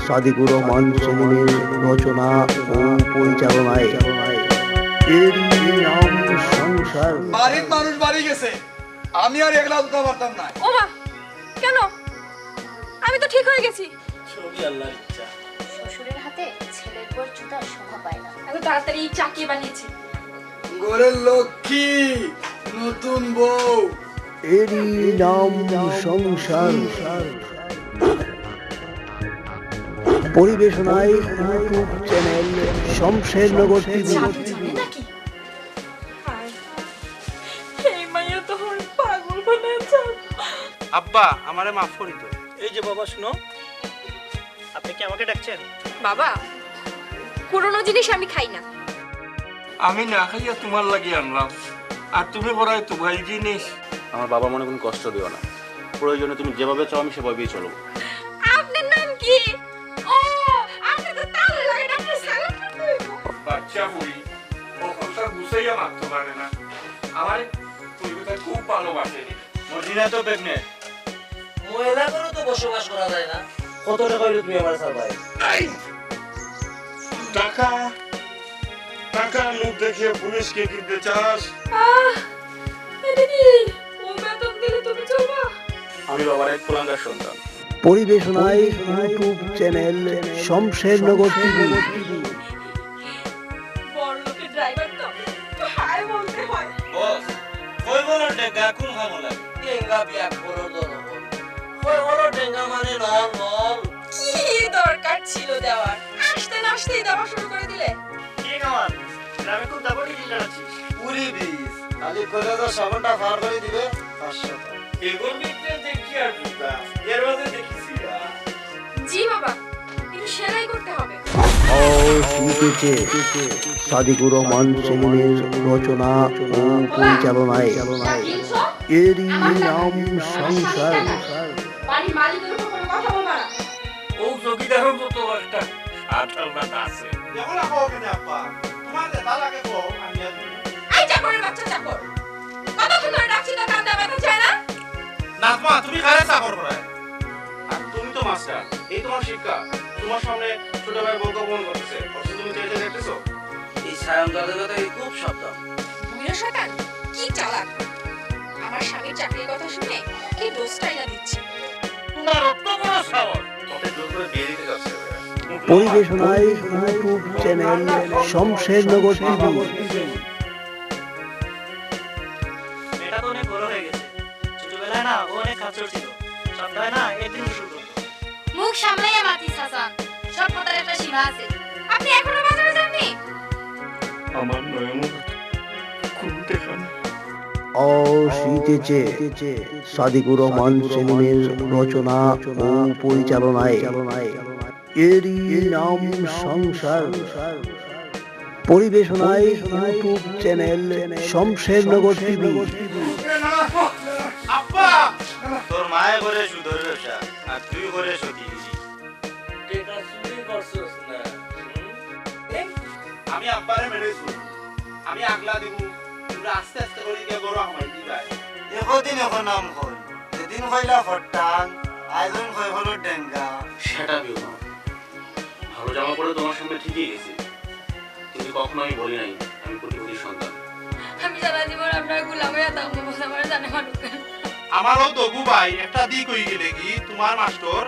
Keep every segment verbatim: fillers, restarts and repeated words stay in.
সাদিকুর রহমান সেলিমের রচনা ও পরিচালনায় এরই নাম সংসার। বাড়ির মানুষ বাড়ি গেছে, আমি আর একলা উঠতে পারতাম না। ও মা, কেন? আমি তো ঠিক হয়ে গেছি। সবই আল্লাহর ইচ্ছা। শ্বশুরের হাতে ছেলের বউর জুতার শোভা পায় না। এত তাড়াতাড়ি এই চা কে বানিয়েছে? ঘরের লক্ষ্মী, নতুন বউ। এরই নাম সংসার। পরিবেশনায় YouTube চ্যানেল শমশেরনগর টিভি। জাদু জানে নাকি? হায়, এই মাইয়া তো আমার পাগল বানায় ছাড়বো। আব্বা, আমারে মাফ করি দাও। এই যে বাবা, শুনো, আপনি কি আমাকে ডাকছেন? বাবা, পুরনো জিনিস আমি খাই না। আমি না খাইয়া তোমার লাগি আনলাম, আর তুমি করায় তো ভাই জিনিস। আমার বাবার মনে কোনো কষ্ট দিও না, প্রয়োজনে তুমি যেভাবে চাও আমি সেভাবেই চলবো। আপনার নাম কি? ও, আপনি তো তাহলে লাগে ডাক্তার সালাম করতে হইব। বাচ্চা বুড়ি, ও কথা গুছাইয়া মারতে পারে না। আমারে তুই কথা খুব ভালোবাসে। মদিনা তো প্রেগনেন্ট। ময়লা করে তো বসবাস করা যায় না। কত টাকা হইলে তুমি আমার স্যার ভাই? এই! টাকা, টাকার লোভ দেখিয়ে পুলিশকে কিনতে চাস? আহ, এটা কি? ও বেতন দিলে তুমি চলবা? আমি বাবার এক কুলাঙ্গার সন্তান। পরিবেশনায় YouTube চ্যানেল শমশেরনগর টিভি। বড় লোকের ড্রাইভার তো একটু হাই বলতে হয়। বস, কই বলো ডেঙ্গা কোন খামলা? ডেঙ্গা বিয়া করো দরকার। কই বলো ডেঙ্গা মানে নল, নল। কি দরকার ছিল দেওয়ার? আসতে না আসতেই দেওয়া শুরু করে দিলে। কি খাওয়ান? গ্রামে খুব দাপটে দিন কাটাচ্ছিস। পুরি বিষ, খালি কলেজের সাবানটা ফার করে দিবে পাঁচশো। এগোর ভিতরে দেখি আর জুতা, এর মাঝে দেখি সিরা। জি বাবা, একটু সেলাই করতে হবে। অশীতেছে সাদিকুর রহমান সেলিমের রচনা ও পরিচালনায় এরই নাম সংসার। বাড়ির মালিকের উপর কোনো কথা বলবা না। ও চৌকিদারের মতো একটা আঠাল না আছে। দেখো না, কও কেন আব্বা? তোমার যে তালাকে কও, আমি আর এই চাকরের বাচ্চা চাকর। কতক্ষণ ধরে ডাকছি, তোর কান্দা ব্যথা যায় না? নাজমা, তুমি কারে চাকর করায়? আর তুমি তো মাস্টার, এই তোমার শিক্ষা। তোমার সামনে ছোট ভাই বউকে অপমান করতেছে, অথচ তুমি চাইতে দেখতেছো? এই সায়ন দাদা কথা খুব সাবধান। বুড়ো শয়তান, কি চালাক! আমার স্বামীর চাকরির কথা শুনে কি ডোজটাই না দিচ্ছে। তোমার অত বড় সাহস! ওকে জোর করে বিয়ে দিতে চাচ্ছে ওরা। পরিবেশনায় YouTube চ্যানেল শমশেরনগর টিভি। এটা তো অনেক বড় হয়ে গেছে। ছোটবেলায় না, ও অনেক খাচ্চর ছিল। সপ্তাহে না, একদিন গোসল করতো। মুখ সামলাইয়া মাতিস, হাসান। সব কথার একটা সীমা আছে। আপনি এখনো বাজারে যাননি? আমার নয়ন খুব দেখা না। অশীতেছে সাদিকুর রহমান সেলিমের রচনা ও পরিচালনায় এরই নাম সংসার। পরিবেশনায় YouTube চ্যানেল শমশেরনগর টিভি। আব্বা! তোর মায়ে করে সুদর ব্যবসা, আর তুই করে সতীগিরি। টেকা চুরি করছস না? হুম? আমি আব্বারে মেরেছু, আমি আগলা দিমু, তোমরা আস্তে আস্তে করে গিয়া গরু হামাই দিবায়। একদিন এক নাম কই, যেদিন কইলা ফট্টান, আইজন কই হলো ডেঙ্গা। সেটা দিও না। ভালো জামা পরে তোমার সামনে ঠিকই গেছি, কিন্তু কখনো আমি বলি নাই আমি কোটিপতির সন্তান। আমি সারা জীবন আপনার গোলাম হইয়া থাকবো, বলে আমার জানে মানুষ। আমারও দগু ভাই একটা দিক হয়ে গেলে কি তোমার মাস্টার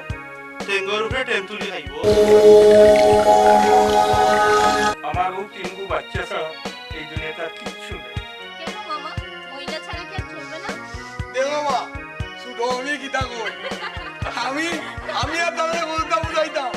টেঙ্গর উপরে টেন তুলি খাইব। আমার ও তিনগু বাচ্চা ছাড়া এই দুনিয়াতে আর কিচ্ছু নেই। কেন মামা, মহিলা ছাড়া কি আর চলবে না? দে বাবা, শুধু আমি কিতা কই? আমি, আমি আর তাদের বলতে বুঝাইতাম।